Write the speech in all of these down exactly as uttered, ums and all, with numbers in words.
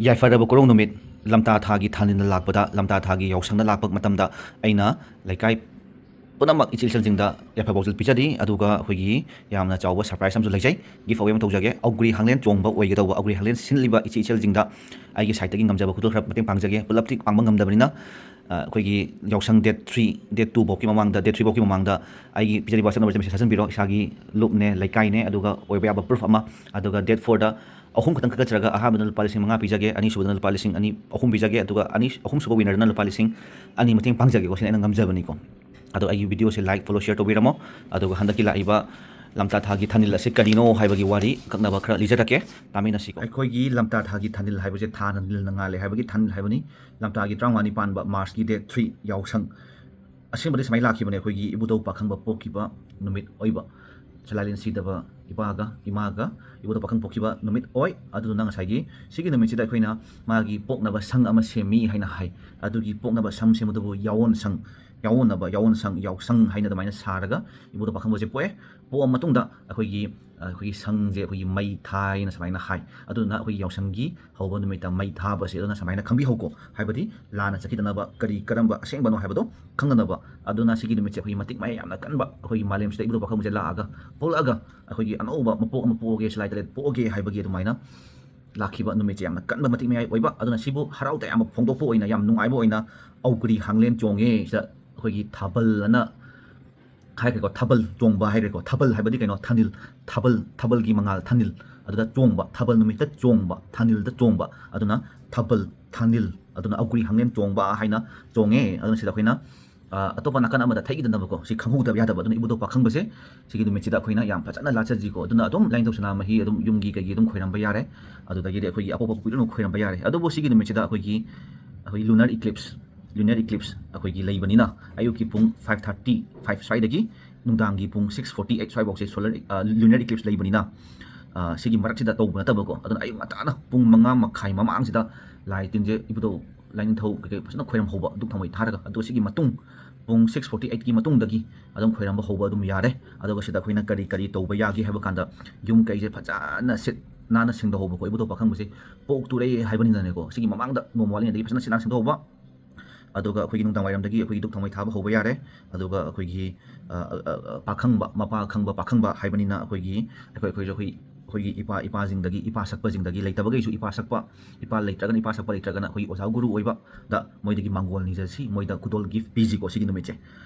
ꯌꯥꯏꯐꯔꯕ ꯀꯣꯔꯧ ꯅꯨꯃꯤꯠ, ꯂꯝꯇꯥ ꯊꯥꯒꯤ ꯊꯥꯅꯤꯜꯅ ꯂꯥꯛꯄꯗ, ꯂꯝꯇꯥ ꯊꯥꯒꯤ ꯌꯥꯎꯁꯪꯅ ꯂꯥꯛꯄ ꯃꯇꯝꯗ ꯑꯩꯅ ꯂꯩꯀꯥꯏ ꯄꯨꯝꯅꯃꯛ ꯏꯆꯤꯜ ꯏꯆꯤꯜꯁꯤꯡꯗ ꯌꯥꯏꯐ ꯄꯥꯎꯖꯦꯜ ꯄꯤꯖꯔꯤ꯫ ꯑꯗꯨꯒ ꯑꯩꯈꯣꯏꯒꯤ ꯌꯥꯝꯅ ꯆꯥꯎꯕ surprise ꯑꯃꯁꯨ ꯂꯩꯖꯩ꯫ Give away ꯑꯃ ꯇꯧꯖꯒꯦ꯫ ꯑꯧꯒ꯭ꯔꯤ ꯍꯥꯡꯂꯦꯟ ꯆꯣꯡꯕ ꯑꯣꯏꯒꯗꯧꯕ, ꯑꯧꯒ꯭ꯔꯤ ꯍꯥꯡꯂꯦꯟ ꯁꯤꯟꯂꯤꯕ ꯏꯆꯦ ꯏꯆꯜꯁꯤꯡꯗ ꯑꯩꯒꯤ sideꯇꯒꯤ ꯉꯝꯖꯕ ꯈꯨꯗꯣꯜ ꯈꯔ ꯃꯇꯦꯡ ꯄꯥꯡꯖꯒꯦ꯫ ꯄꯨꯂꯞꯇꯤ ꯄꯥꯡꯕ ꯉꯝꯗꯕꯅꯤꯅ, ꯑ, ꯑꯩꯈꯣꯏꯒꯤ ꯌꯥꯎꯁꯪ date three, date two ꯐꯥꯎꯒꯤ ꯃꯃꯥꯡꯗ, date three ꯐꯥꯎꯒꯤ ꯃꯃꯥꯡꯗ ꯑꯩꯒꯤ ꯄꯤꯖꯔꯤꯕ WhatsApp numberꯁꯦ message ꯊꯥꯖꯤꯟꯕꯤꯔꯣ꯫ ꯏꯁꯥꯒꯤ lookꯅꯦ, ꯂꯩꯀꯥꯏꯅꯦ, ꯑꯗꯨꯒ ꯑꯣꯏꯕ ꯌꯥꯕ proof ꯑꯃ, ꯑꯗꯨꯒ date fourꯗ ꯑꯍꯨꯝ ꯈꯛꯇꯪ ꯀꯛꯆꯔꯒ, ꯑꯍꯥꯟꯕꯗ ꯂꯨꯄꯥ ꯂꯤꯁꯤꯡ ꯃꯉꯥ ꯄꯤꯖꯒꯦ, ꯑꯅꯤꯁꯨꯕꯗꯅ ꯂꯨꯄꯥ ꯂꯤꯁꯤꯡ ꯑꯅꯤ, ꯑꯍꯨꯝ ꯄꯤꯖꯒꯦ, ꯑꯗꯨꯒ ꯑꯅꯤ, ꯑꯍꯨꯝꯁꯨꯕ winnerꯗꯅ ꯂꯨꯄꯥ ꯂꯤꯁꯤꯡ ꯑꯅꯤ ꯃꯇꯦꯡ ꯄꯥꯡꯖꯒꯦꯀꯣ꯫ ꯁꯤꯅ ꯑꯩꯅ ꯉꯝꯖꯕꯅꯤꯀꯣ꯫ ꯑꯗꯣ ꯑꯩꯒꯤ videoꯁꯦ like, follow, share ꯇꯧꯕꯤꯔꯝꯃꯣ꯫ ꯑꯗꯨꯒ ꯍꯟꯗꯛꯀꯤ ꯂꯥꯛꯏꯕ ꯂꯝꯇꯥ ꯊꯥꯒꯤ ꯊꯥꯅꯤꯜ ꯑꯁꯤ ꯀꯔꯤꯅꯣ ꯍꯥꯏꯕꯒꯤ ꯋꯥꯔꯤ ꯑꯀꯛꯅꯕ ꯈꯔ ꯂꯤꯖꯔꯛꯀꯦ, ꯇꯥꯃꯤꯟꯅꯁꯤꯀꯣ꯫ ꯑꯩꯈꯣꯏꯒꯤ ꯂꯝꯇꯥ ꯊꯥꯒꯤ ꯊꯥꯅꯤꯜ ꯍꯥꯏꯕꯁꯦ ꯊꯥꯅ ꯅꯤꯜꯅ ꯉꯥꯜꯂꯦ ꯍꯥꯏꯕꯒꯤ ꯊꯥꯅꯤꯜ ꯍꯥꯏꯕꯅꯤ꯫ ꯂꯝꯇꯥꯒꯤ ꯇꯔꯥꯃꯉꯥꯅꯤ ꯄꯥꯟꯕ Marchꯀꯤ date three ꯌꯥꯎꯁꯪ ꯑꯁꯦꯡꯕꯗꯤ ꯁꯨꯃꯥꯏꯅ ꯂꯥꯛꯈꯤꯕꯅꯦ, ꯑꯩꯈꯣꯏꯒꯤ ꯏꯕꯨꯙꯧ ꯄꯥꯈꯪꯕ ꯄꯣꯛꯈꯤꯕ ꯅꯨꯃꯤꯠ ꯑꯣꯏꯕ, ꯁꯂꯥꯏꯂꯦꯟ ꯁꯤꯗꯕ ꯏꯄꯥꯒ ꯏꯃꯥꯒ ꯏꯕꯨꯙꯧ ꯄꯥꯈꯪ ꯄꯣꯛꯈꯤꯕ ꯅꯨꯃꯤꯠ ꯑꯣꯏ꯫ ꯑꯗꯨꯗꯨꯅ ꯉꯁꯥꯏꯒꯤ ꯁꯤꯒꯤ ꯅꯨꯃꯤꯠꯁꯤꯗ ꯑꯩꯈꯣꯏꯅ ꯃꯥꯒꯤ ꯄꯣꯛꯅꯕ ꯁꯪ ꯑꯃ ꯁꯦꯝꯃꯤ ꯍꯥꯏꯅ ꯍꯥꯏ꯫ ꯑꯗꯨꯒꯤ ꯄꯣꯛꯅꯕ ꯁꯪ ꯁꯦꯝꯕꯗꯨꯕꯨ ꯌꯥꯑꯣꯟ ꯁꯪ, ꯌꯥꯑꯣꯟꯅꯕ, ꯌꯥꯑꯣꯟ ꯁꯪ, ꯌꯥꯎꯁꯪ ꯍꯥꯏꯅ ꯑꯗꯨꯃꯥꯏꯅ ꯁꯥꯔꯒ ꯏꯕꯨꯙꯧ ꯄꯥꯈꯪꯕꯁꯦ ꯄꯣꯛꯑꯦ꯫ ꯄꯣꯛꯑ ꯃꯇꯨꯡꯗ ꯑꯩꯈꯣꯏꯒꯤ, ꯑꯩꯈꯣꯏꯒꯤ ꯁꯪꯁꯦ ꯑꯩꯈꯣꯏꯒꯤ ꯃꯩ ꯊꯥꯏꯅ ꯁꯨꯃꯥꯏꯅ ꯍꯥꯏ꯫ ꯑꯗꯨꯗꯨꯅ ꯑꯩꯈꯣꯏꯒꯤ ꯌꯥꯎꯁꯪꯒꯤ ꯍꯧꯕ ꯅꯨꯃꯤꯠꯇ ꯃꯩ ꯊꯥꯕꯁꯦ ꯑꯗꯨꯅ ꯁꯨꯃꯥꯏꯅ ꯈꯪꯕꯤꯍꯧꯀꯣ꯫ ꯍꯥꯏꯕꯗꯤ ꯂꯥꯟꯅ ꯆꯠꯈꯤꯗꯅꯕ, ꯀꯔꯤ ꯀꯔꯝꯕ ꯑꯁꯦꯡꯕꯅꯣ ꯍꯥꯏꯕꯗꯣ ꯈꯪꯅꯅꯕ꯫ ꯑꯗꯨꯅ ꯁꯤꯒꯤ ꯅꯨꯃꯤꯠꯁꯦ ꯑꯩꯈꯣꯏꯒꯤ ꯃꯇꯤꯛ ꯃꯌꯥꯏ ꯌꯥꯝꯅ ꯀꯟꯕ, ꯑꯩꯈꯣꯏꯒꯤ ꯃꯥꯂꯦꯝꯁꯤꯗ ꯏꯕꯨꯙꯧ ꯄꯥꯈꯪꯕꯁꯦ ꯂꯥꯛꯑꯒ, ꯄꯣꯛꯂꯛꯑꯒ ꯑꯩꯈꯣꯏꯒꯤ ꯑꯅꯧꯕ ꯃꯄꯣꯛ ꯑꯃ ꯄꯣꯛꯑꯒꯦ, ꯁꯂꯥꯏ ꯇꯔꯦꯠ ꯄꯣꯛꯑꯒꯦ ꯍꯥꯏꯕꯒꯤ ꯑꯗꯨꯃꯥꯏꯅ ꯂꯥꯛꯈꯤꯕ ꯅꯨꯃꯤꯠꯁꯦ ꯌꯥꯝꯅ ꯀꯟꯕ, ꯃꯇꯤꯛ ꯃꯌꯥꯏ ꯑꯣꯏꯕ꯫ ꯑꯗꯨꯅ ꯁꯤꯕꯨ ꯍꯔꯥꯎ ꯇꯌꯥꯝꯕ ꯐꯣꯡꯗꯣꯛꯄ ꯑꯣꯏꯅ, ꯌꯥꯝ ꯅꯨꯡꯉꯥꯏꯕ ꯑꯣꯏꯅ ꯑꯧꯒ꯭ꯔꯤ ꯍꯥꯡꯂꯦꯟ ꯆꯣꯡꯉꯦ꯫ ꯁꯤꯗ ꯑꯩꯈꯣꯏꯒꯤ ꯊꯥꯕꯜ ꯑꯅ ꯍꯥꯏꯈ꯭ꯔꯦꯀꯣ, ꯊꯥꯕꯜ ꯆꯣꯡꯕ ꯍꯥꯏꯈ꯭ꯔꯦꯀꯣ꯫ ꯊꯥꯕꯜ ꯍꯥꯏꯕꯗꯤ ꯀꯩꯅꯣ? ꯊꯥꯅꯤꯜ, ꯊꯥꯕꯜ, ꯊꯥꯕꯜꯒꯤ ꯃꯉꯥꯜ, ꯊꯥꯅꯤꯜ꯫ ꯑꯗꯨꯗ ꯆꯣꯡꯕ, ꯊꯥꯕꯜ ꯅꯨꯃꯤꯠꯇ ꯆꯣꯡꯕ, ꯊꯥꯅꯤꯜꯗ ꯆꯣꯡꯕ, ꯑꯗꯨꯅ ꯊꯥꯕꯜ, ꯊꯥꯅꯤꯜ꯫ ꯑꯗꯨꯅ ꯑꯧꯒ꯭ꯔꯤ ꯍꯥꯡꯂꯦꯟ ꯆꯣꯡꯕ ꯍꯥꯏꯅ ꯆꯣꯡꯉꯦ꯫ ꯑꯗꯨꯅ ꯁꯤꯗ ꯑꯩꯈꯣꯏꯅ, ꯑ, ꯑꯇꯣꯞꯄ ꯅꯥꯀꯟ ꯑꯃꯗ ꯊꯩꯈꯤꯗꯅꯕꯀꯣ, ꯁꯤ ꯈꯪꯍꯧꯗꯕ ꯌꯥꯗꯕ꯫ ꯑꯗꯨꯅ ꯏꯕꯨꯙꯧ ꯄꯥꯈꯪꯕꯁꯦ ꯁꯤꯒꯤ ꯅꯨꯃꯤꯠꯁꯤꯗ ꯑꯩꯈꯣꯏꯅ ꯌꯥꯝ ꯐꯖꯅ ꯂꯥꯠꯆꯁꯤꯀꯣ꯫ ꯑꯗꯨꯅ ꯑꯗꯨꯝ ꯂꯥꯏꯅꯤꯡꯊꯧ ꯁꯅꯥꯃꯍꯤ ꯑꯗꯨꯝ ꯌꯨꯝꯒꯤ ꯀꯩꯒꯤ ꯑꯗꯨꯝ ꯈꯣꯏꯔꯝꯕ ꯌꯥꯔꯦ꯫ ꯑꯗꯨꯗꯒꯤꯗꯤ ꯑꯩꯈꯣꯏꯒꯤ ꯑꯄꯣꯛꯄ ꯄꯣꯛꯄꯤꯗ ꯑꯗꯨꯝ ꯈꯣꯏꯔꯝꯕ ꯌꯥꯔꯦ꯫ ꯑꯗꯨꯕꯨ ꯁꯤꯒꯤ ꯅꯨꯃꯤꯠꯁꯤꯗ ꯑꯩꯈꯣꯏꯒꯤ, ꯑꯩꯈꯣꯏꯒꯤ lunar eclipse, lunar eclipse ꯑꯩꯈꯣꯏꯒꯤ ꯂꯩꯕꯅꯤꯅ, ꯑꯌꯨꯛꯀꯤ ꯄꯨꯡ five thirty, five ꯁ꯭ꯋꯥꯏꯗꯒꯤ ꯅꯨꯡꯗꯥꯡꯒꯤ ꯄꯨꯡ six forty eight ꯁ꯭ꯋꯥꯏꯐꯥꯎꯁꯦ solar, ꯑ, lunar eclipse ꯂꯩꯕꯅꯤꯅ, ꯑ, ꯁꯤꯒꯤ ꯃꯔꯛꯁꯤꯗ ꯇꯧꯕ ꯅꯠꯇꯕꯀꯣ꯫ ꯑꯗꯨꯅ ꯑꯌꯨꯛ ꯉꯟꯇꯥꯅ ꯄꯨꯡ ꯃꯉꯥ ꯃꯈꯥꯏ ꯃꯃꯥꯡꯁꯤꯗ ꯂꯥꯏ ꯇꯤꯟꯁꯦ, ꯏꯕꯨꯙꯧ ꯂꯥꯏꯅꯤꯡꯊꯧ ꯀꯩꯀꯩ ꯐꯖꯅ ꯈꯣꯏꯔꯝꯍꯧꯕ, ꯙꯨꯞ ꯊꯥꯎꯃꯩ ꯊꯥꯔꯒ꯫ ꯑꯗꯨꯒ ꯁꯤꯒꯤ ꯃꯇꯨꯡ ꯄꯨꯡ six forty eightꯀꯤ ꯃꯇꯨꯡꯗꯒꯤ ꯑꯗꯨꯝ ꯈꯣꯏꯔꯝꯕ ꯍꯧꯕ ꯑꯗꯨꯝ ꯌꯥꯔꯦ꯫ ꯑꯗꯨꯒ ꯁꯤꯗ ꯑꯩꯈꯣꯏꯅ ꯀꯔꯤ ꯀꯔꯤ ꯇꯧꯕ ꯌꯥꯒꯦ ꯍꯥꯏꯕ ꯀꯥꯟꯗ, ꯌꯨꯝ ꯀꯩꯁꯦ ꯐꯖꯅ ꯁꯤꯠ ꯅꯥꯟꯅ ꯁꯦꯡꯗꯣꯛꯍꯧꯕꯀꯣ꯫ ꯏꯕꯨꯙꯧ ꯄꯥꯈꯪꯕꯁꯦ ꯄꯣꯛꯇꯣꯔꯦ ꯍꯥꯏꯕꯅꯤꯅꯅꯦꯀꯣ, ꯁꯤꯒꯤ ꯃꯃꯥꯡꯗ ꯅꯣꯡꯃ ꯋꯥꯠꯂꯤꯉꯩꯗꯒꯤ ꯐꯖꯅ ꯁꯤꯠ ꯅꯥꯟ ꯁꯦꯡꯗꯣꯛꯍꯧꯕ꯫ ꯑꯗꯨꯒ ꯑꯩꯈꯣꯏꯒꯤ ꯅꯨꯡꯗꯥꯡ ꯋꯥꯏꯔꯝꯗꯒꯤ ꯑꯩꯈꯣꯏꯒꯤ ꯙꯨꯞ ꯊꯥꯎꯃꯩ ꯊꯥꯕ ꯍꯧꯕ ꯌꯥꯔꯦ꯫ ꯑꯗꯨꯒ ꯑꯩꯈꯣꯏꯒꯤ, ꯑ, ꯑ, ꯑ, ꯄꯥꯈꯪꯕ, ꯃꯄꯥ ꯈꯪꯕ ꯄꯥꯈꯪꯕ ꯍꯥꯏꯕꯅꯤꯅ ꯑꯩꯈꯣꯏꯒꯤ, ꯑꯩꯈꯣꯏ, ꯑꯩꯈꯣꯏꯁꯨ ꯑꯩꯈꯣꯏ, ꯑꯩꯈꯣꯏꯒꯤ ꯏꯄꯥ, ꯏꯄꯥꯁꯤꯡꯗꯒꯤ, ꯏꯄꯥ ꯁꯛꯄꯁꯤꯡꯗꯒꯤ, ꯂꯩꯇꯕꯈꯩꯁꯨ ꯏꯄꯥ ꯁꯛꯄ, ꯏꯄꯥ ꯂꯩꯇ꯭ꯔꯒꯅ ꯏꯄꯥ ꯁꯛꯄ ꯂꯩꯇ꯭ꯔꯒꯅ ꯑꯩꯈꯣꯏꯒꯤ ꯑꯣꯖꯥ ꯒꯨꯔꯨ ꯑꯣꯏꯕꯗ ꯃꯣꯏꯗꯒꯤ ꯃꯥꯡꯒꯣꯜ ꯅꯤꯖꯁꯤ, ꯃꯣꯏꯗ ꯈꯨꯗꯣꯜ gift ꯄꯤꯁꯤꯀꯣ ꯁꯤꯒꯤ ꯅꯨꯃꯤꯠꯁꯦ꯫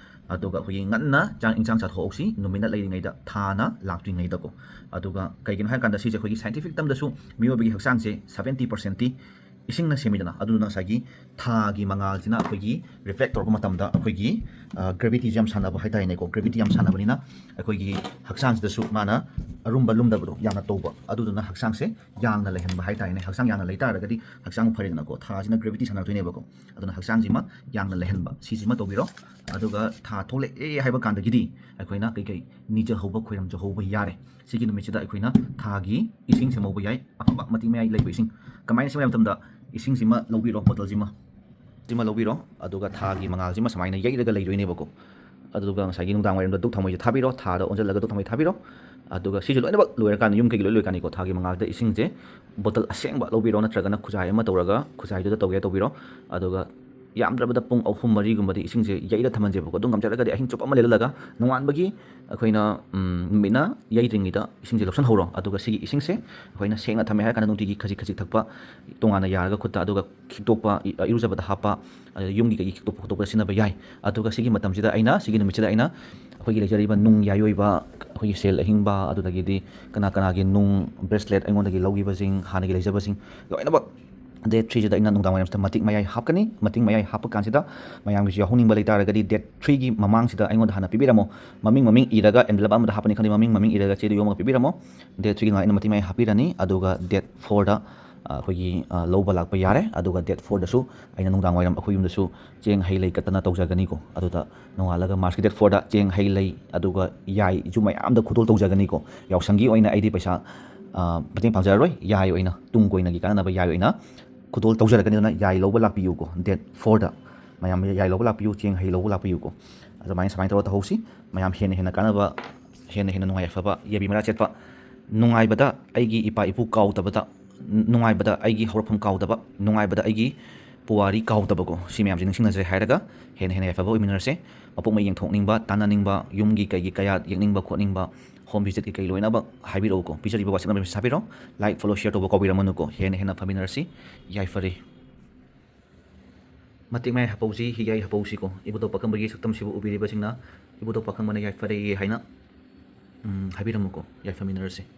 ꯑꯗꯨꯒ ꯑꯩꯈꯣꯏꯒꯤ ꯉꯟꯅ ꯆꯥꯛ ꯏꯟꯁꯥꯡ ꯆꯥꯊꯣꯛꯍꯧꯁꯤ, ꯅꯨꯃꯤꯠꯅ ꯂꯩꯔꯤꯉꯩꯗ, ꯊꯥꯅ ꯂꯥꯛꯇ꯭ꯔꯤꯉꯩꯗꯀꯣ꯫ ꯑꯗꯨꯒ ꯀꯩꯒꯤꯅꯣ ꯍꯥꯏꯔꯀꯥꯟꯗ ꯁꯤꯁꯦ ꯑꯩꯈꯣꯏꯒꯤ scientific ꯇꯝꯗꯁꯨ ꯃꯤꯑꯣꯏꯕꯒꯤ ꯍꯛꯆꯥꯡꯁꯦ seventy percentꯇꯤ ꯏꯁꯤꯡꯅ ꯁꯦꯝꯃꯤꯗꯅ, ꯑꯗꯨꯗꯨꯅ ꯉꯁꯥꯏꯒꯤ ꯊꯥꯒꯤ ꯃꯉꯥꯜꯁꯤꯅ ꯑꯩꯈꯣꯏꯒꯤ reflect ꯇꯧꯔꯛꯄ ꯃꯇꯝꯗ ꯑꯩꯈꯣꯏꯒꯤ, ꯑ, gravityꯁꯦ ꯌꯥꯝ ꯁꯥꯟꯅꯕ ꯍꯥꯏꯇꯥꯔꯦꯅꯦꯀꯣ, gravity ꯌꯥꯝ ꯁꯥꯟꯅꯕꯅꯤꯅ ꯑꯩꯈꯣꯏꯒꯤ ꯍꯛꯆꯥꯡꯁꯤꯗꯁꯨ ꯃꯥꯅ ꯑꯔꯨꯝꯕ ꯂꯨꯝꯗꯕꯗꯣ ꯌꯥꯝꯅ ꯇꯧꯕ, ꯑꯗꯨꯗꯨꯅ ꯍꯛꯆꯥꯡꯁꯦ ꯌꯥꯡꯅ ꯂꯩꯍꯟꯕ ꯍꯥꯏꯇꯥꯔꯦꯅꯦ꯫ ꯍꯛꯆꯥꯡ ꯌꯥꯡꯅ ꯂꯩ ꯇꯥꯔꯒꯗꯤ ꯍꯛꯆꯥꯡ ꯐꯔꯦꯗꯅꯀꯣ, ꯊꯥꯁꯤꯅ gravity ꯁꯥꯟꯅꯔꯛꯇꯣꯏꯅꯦꯕꯀꯣ꯫ ꯑꯗꯨꯅ ꯍꯛꯆꯥꯡꯁꯤꯃ ꯌꯥꯡꯅ ꯂꯩꯍꯟꯕ, ꯁꯤꯁꯤꯃ ꯇꯧꯕꯤꯔꯣ꯫ ꯑꯗꯨꯒ ꯊꯥ ꯊꯣꯛꯂꯛꯑꯦ ꯍꯥꯏꯕ ꯀꯥꯟꯗꯒꯤꯗꯤ ꯑꯩꯈꯣꯏꯅ ꯀꯩꯀꯩ ꯅꯤꯖꯍꯧꯕ, ꯈꯣꯏꯔꯝꯖꯍꯧꯕ ꯌꯥꯔꯦ꯫ ꯁꯤꯒꯤ ꯅꯨꯃꯤꯠꯁꯤꯗ ꯑꯩꯈꯣꯏꯅ ꯊꯥꯒꯤ ꯏꯁꯤꯡ ꯁꯦꯝꯍꯧꯕ ꯌꯥꯏ, ꯑꯐꯕ ꯃꯇꯤꯛ ꯃꯌꯥꯏ ꯂꯩꯕ ꯏꯁꯤꯡ꯫ ꯀꯃꯥꯏꯅ ꯁꯦꯝꯕ ꯍꯥꯏꯕ ꯃꯇꯝꯗ, ꯏꯁꯤꯡꯁꯤꯃ ꯂꯧꯕꯤꯔꯣ, ꯕꯣꯇꯜꯁꯤꯃ, ꯁꯤꯃ ꯂꯧꯕꯤꯔꯣ, ꯑꯗꯨꯒ ꯊꯥꯒꯤ ꯃꯉꯥꯜꯁꯤꯃ ꯁꯨꯃꯥꯏꯅ ꯌꯩꯔꯒ ꯂꯩꯗꯣꯏꯅꯦꯕꯀꯣ꯫ ꯑꯗꯨꯒ ꯉꯁꯥꯏꯒꯤ ꯅꯨꯡꯗꯥꯡ ꯋꯥꯏꯔꯝꯗ ꯙꯨꯞ ꯊꯥꯎꯃꯩꯁꯦ ꯊꯥꯕꯤꯔꯣ, ꯊꯥꯗ ꯑꯣꯟꯁꯤꯜꯂꯒ ꯙꯨꯞ ꯊꯥꯎꯃꯩ ꯊꯥꯕꯤꯔꯣ꯫ ꯑꯗꯨꯒ ꯁꯤꯁꯦ ꯂꯣꯏꯅꯃꯛ ꯂꯣꯏꯔꯀꯥꯟꯗ, ꯌꯨꯝ ꯀꯩꯒꯤ ꯂꯣꯏ ꯂꯣꯏꯔꯀꯥꯟꯗꯀꯣ, ꯊꯥꯒꯤ ꯃꯉꯥꯜꯗ ꯏꯁꯤꯡꯁꯦ ꯕꯣꯇꯜ ꯑꯁꯦꯡꯕ ꯂꯧꯕꯤꯔꯣ, ꯅꯠꯇ꯭ꯔꯒꯅ ꯈꯨꯖꯥꯏ ꯑꯃ ꯇꯧꯔꯒ ꯈꯨꯖꯥꯏꯗꯨꯗ ꯇꯧꯒꯦ ꯇꯧꯕꯤꯔꯣ꯫ ꯑꯗꯨꯒ ꯌꯥꯝꯗ꯭ꯔꯕꯗ ꯄꯨꯡ ꯑꯍꯨꯝ ꯃꯔꯤꯒꯨꯝꯕꯗꯤ ꯏꯁꯤꯡꯁꯦ ꯌꯩꯔ ꯊꯝꯍꯟꯁꯦꯕꯀꯣ꯫ ꯑꯗꯨꯝ ꯉꯝꯖꯔꯒꯗꯤ ꯑꯍꯤꯡ ꯆꯨꯞꯄ ꯑꯃ ꯂꯩꯍꯜꯂꯒ, ꯅꯣꯡꯉꯥꯟꯕꯒꯤ ꯑꯩꯈꯣꯏꯅ, ꯎꯝ, ꯅꯨꯃꯤꯠꯅ ꯌꯩꯗ꯭ꯔꯤꯉꯩꯗ ꯏꯁꯤꯡꯁꯦ ꯂꯧꯁꯤꯟꯍꯧꯔꯣ꯫ ꯑꯗꯨꯒ ꯁꯤꯒꯤ ꯏꯁꯤꯡꯁꯦ ꯑꯩꯈꯣꯏꯅ ꯁꯦꯡꯅ ꯊꯝꯃꯦ ꯍꯥꯏꯔ ꯀꯥꯟꯗ ꯅꯨꯡꯇꯤꯒꯤ ꯈꯖꯤꯛ ꯈꯖꯤꯛ ꯊꯛꯄ, ꯇꯣꯉꯥꯟꯅ ꯌꯥꯔꯒ ꯈꯨꯠꯇ, ꯑꯗꯨꯒ ꯈꯤꯛꯇꯣꯛꯄ, ꯏ-, ꯏꯔꯨꯖꯕꯗ ꯍꯥꯞꯄ, ꯑꯗ ꯌꯨꯝꯒꯤ ꯀꯩꯒꯤ ꯈꯤꯛꯇꯣꯛꯄ ꯈꯣꯠꯇꯣꯛꯄꯗ ꯁꯤꯖꯤꯟꯅꯕ ꯌꯥꯏ꯫ ꯑꯗꯨꯒ ꯁꯤꯒꯤ ꯃꯇꯝꯁꯤꯗ ꯑꯩꯅ, ꯁꯤꯒꯤ ꯅꯨꯃꯤꯠꯁꯤꯗ ꯑꯩꯅ ꯑꯩꯈꯣꯏꯒꯤ ꯂꯩꯖꯔꯤꯕ ꯅꯨꯡ ꯌꯥꯏ ꯑꯣꯏꯕ, ꯑꯩꯈꯣꯏꯒꯤ ꯁꯦꯜ ꯑꯍꯤꯡꯕ, ꯑꯗꯨꯗꯒꯤꯗꯤ ꯀꯅꯥ ꯀꯅꯥꯒꯤ ꯅꯨꯡ bracelet ꯑꯩꯉꯣꯟꯗꯒꯤ ꯂꯧꯈꯤꯕꯁꯤꯡ, ꯍꯥꯟꯅꯒꯤ ꯂꯩꯖꯕꯁꯤꯡ ꯂꯣꯏꯅꯃꯛ date threeꯁꯤꯗ ꯑꯩꯅ ꯅꯨꯡꯗꯥꯡ ꯋꯥꯏꯔꯝꯁꯤꯗ ꯃꯇꯤꯛ ꯃꯌꯥꯏ ꯍꯥꯞꯀꯅꯤ꯫ ꯃꯇꯤꯛ ꯃꯌꯥꯏ ꯍꯥꯞꯄ ꯀꯥꯟꯁꯤꯗ ꯃꯌꯥꯝꯒꯤꯁꯨ ꯌꯥꯎꯍꯟꯅꯤꯡꯕ ꯂꯩꯇꯥꯔꯒꯗꯤ date threeꯒꯤ ꯃꯃꯥꯡꯁꯤꯗ ꯑꯩꯉꯣꯟꯗ ꯍꯥꯟꯅ ꯄꯤꯕꯤꯔꯝꯃꯣ꯫ ꯃꯃꯤꯡ, ꯃꯃꯤꯡ ꯏꯔꯒ envelope ꯑꯃꯗ ꯍꯥꯞꯄꯅꯤ ꯈꯪꯗꯦ, ꯃꯃꯤꯡ, ꯃꯃꯤꯡ ꯏꯔꯒ ꯆꯦꯗ ꯌꯣꯝꯃꯒ ꯄꯤꯕꯤꯔꯝꯃꯣ꯫ Date threeꯒꯤ ꯅꯨꯡꯗꯥꯡ ꯑꯩꯅ ꯃꯇꯤꯛ ꯃꯌꯥꯏ ꯍꯥꯞꯄꯤꯔꯅꯤ꯫ ꯑꯗꯨꯒ date fourꯗ, ꯑ, ꯑꯩꯈꯣꯏꯒꯤ, ꯑ, ꯂꯧꯕ ꯂꯥꯛꯄ ꯌꯥꯔꯦ꯫ ꯑꯗꯨꯒ date fourꯗꯁꯨ ꯑꯩꯅ ꯅꯨꯡꯗꯥꯡ ꯋꯥꯏꯔꯝ ꯑꯩꯈꯣꯏ ꯌꯨꯝꯗꯁꯨ ꯆꯦꯡ ꯍꯩ ꯂꯩ ꯀꯠꯇꯅ ꯇꯧꯖꯒꯅꯤꯀꯣ꯫ ꯑꯗꯨꯗ ꯅꯣꯡꯉꯥꯜꯂꯒ Marchꯀꯤ date fourꯗ ꯆꯦꯡ ꯍꯩ ꯂꯩ, ꯑꯗꯨꯒ ꯌꯥꯏꯁꯨ ꯃꯌꯥꯝꯗ ꯈꯨꯗꯣꯜ ꯇꯧꯖꯒꯅꯤꯀꯣ꯫ ꯌꯥꯎꯁꯪꯒꯤ ꯑꯣꯏꯅ ꯑꯩꯗꯤ ꯄꯩꯁꯥ, ꯑ, ꯃꯇꯦꯡ ꯄꯥꯡꯖꯔꯔꯣꯏ꯫ ꯌꯥꯏ ꯑꯣꯏꯅ, ꯇꯨꯡ ꯀꯣꯏꯅꯒꯤ ꯀꯥꯟꯅꯅꯕ ꯌꯥꯏ ꯑꯣꯏꯅ ꯈꯨꯗꯣꯜ ꯇꯧꯖꯔꯛꯀꯅꯤ꯫ ꯑꯗꯨꯅ ꯌꯥꯏ ꯂꯧꯕ ꯂꯥꯛꯄꯤꯌꯨꯀꯣ, date fourꯗ꯫ ꯃꯌꯥꯝ ꯌꯥꯏ ꯂꯧꯕ ꯂꯥꯛꯄꯤꯌꯨ, ꯆꯦꯡ ꯍꯩ ꯂꯧꯕ ꯂꯥꯛꯄꯤꯌꯨꯀꯣ꯫ ꯑꯗꯨꯃꯥꯏꯅ, ꯁꯨꯃꯥꯏꯅ ꯇꯧꯔ ꯇꯧꯍꯧꯁꯤ꯫ ꯃꯌꯥꯝ ꯍꯦꯟꯅ ꯍꯦꯟꯅ ꯀꯥꯟꯅꯕ, ꯍꯦꯟꯅ ꯍꯦꯟꯅ ꯅꯨꯡꯉꯥꯏ ꯌꯥꯏꯐꯕ, ꯌꯥꯏꯐ ꯃꯔꯥ ꯆꯦꯠꯄ ꯅꯨꯡꯉꯥꯏꯕꯗ ꯑꯩꯒꯤ ꯏꯄꯥ ꯏꯄꯨ ꯀꯥꯎꯗꯕꯗ, ꯅꯨꯡꯉꯥꯏꯕꯗ ꯑꯩꯒꯤ ꯍꯧꯔꯛꯐꯝ ꯀꯥꯎꯗꯕ, ꯅꯨꯡꯉꯥꯏꯕꯗ ꯑꯩꯒꯤ ꯄꯨꯋꯥꯔꯤ ꯀꯥꯎꯗꯕꯀꯣ, ꯁꯤ ꯃꯌꯥꯝꯁꯦ ꯅꯤꯡꯁꯤꯡꯅꯖꯩ ꯍꯥꯏꯔꯒ ꯍꯦꯟꯅ ꯍꯦꯟꯅ ꯌꯥꯏꯐꯕ ꯑꯣꯏꯃꯤꯟꯅꯔꯁꯦ꯫ ꯃꯄꯣꯛ ꯃꯩ ꯌꯦꯡꯊꯣꯛꯅꯤꯡꯕ, ꯇꯥꯟꯅꯅꯤꯡꯕ, ꯌꯨꯝꯒꯤ ꯀꯩꯒꯤ ꯀꯌꯥꯠ ꯌꯦꯛꯅꯤꯡꯕ ꯈꯣꯠꯅꯤꯡꯕ, home visit ꯀꯩ ꯀꯩ ꯂꯣꯏꯅꯃꯛ ꯍꯥꯏꯕꯤꯔꯛꯎꯀꯣ꯫ ꯄꯤꯖꯔꯤꯕ WhatsApp number ꯁꯦ ꯊꯥꯕꯤꯔꯣ꯫ Like, follow, share ꯇꯧꯕ ꯀꯥꯎꯕꯤꯔꯝꯃꯅꯨꯀꯣ꯫ ꯍꯦꯟꯅ ꯍꯦꯟꯅ ꯐꯃꯤꯟꯅꯔꯁꯤ꯫ ꯌꯥꯏꯐꯔꯦ꯫ ꯃꯇꯤꯛ ꯃꯌꯥꯏ ꯍꯥꯄꯧꯁꯤ, ꯍꯤꯌꯥꯏ ꯍꯥꯄꯧꯁꯤꯀꯣ꯫ ꯏꯕꯨꯙꯧ ꯄꯥꯈꯪꯕꯒꯤ ꯁꯛꯇꯝꯁꯤꯕꯨ ꯎꯕꯤꯔꯤꯕꯁꯤꯡꯅ ꯏꯕꯨꯙꯧ ꯄꯥꯈꯪꯕꯅ ꯌꯥꯏꯐꯔꯦ ꯍꯥꯏꯅ, ꯎꯝ, ꯍꯥꯏꯕꯤꯔꯝꯃꯨꯀꯣ꯫ ꯌꯥꯏꯐꯃꯤꯟꯅꯔꯁꯤ꯫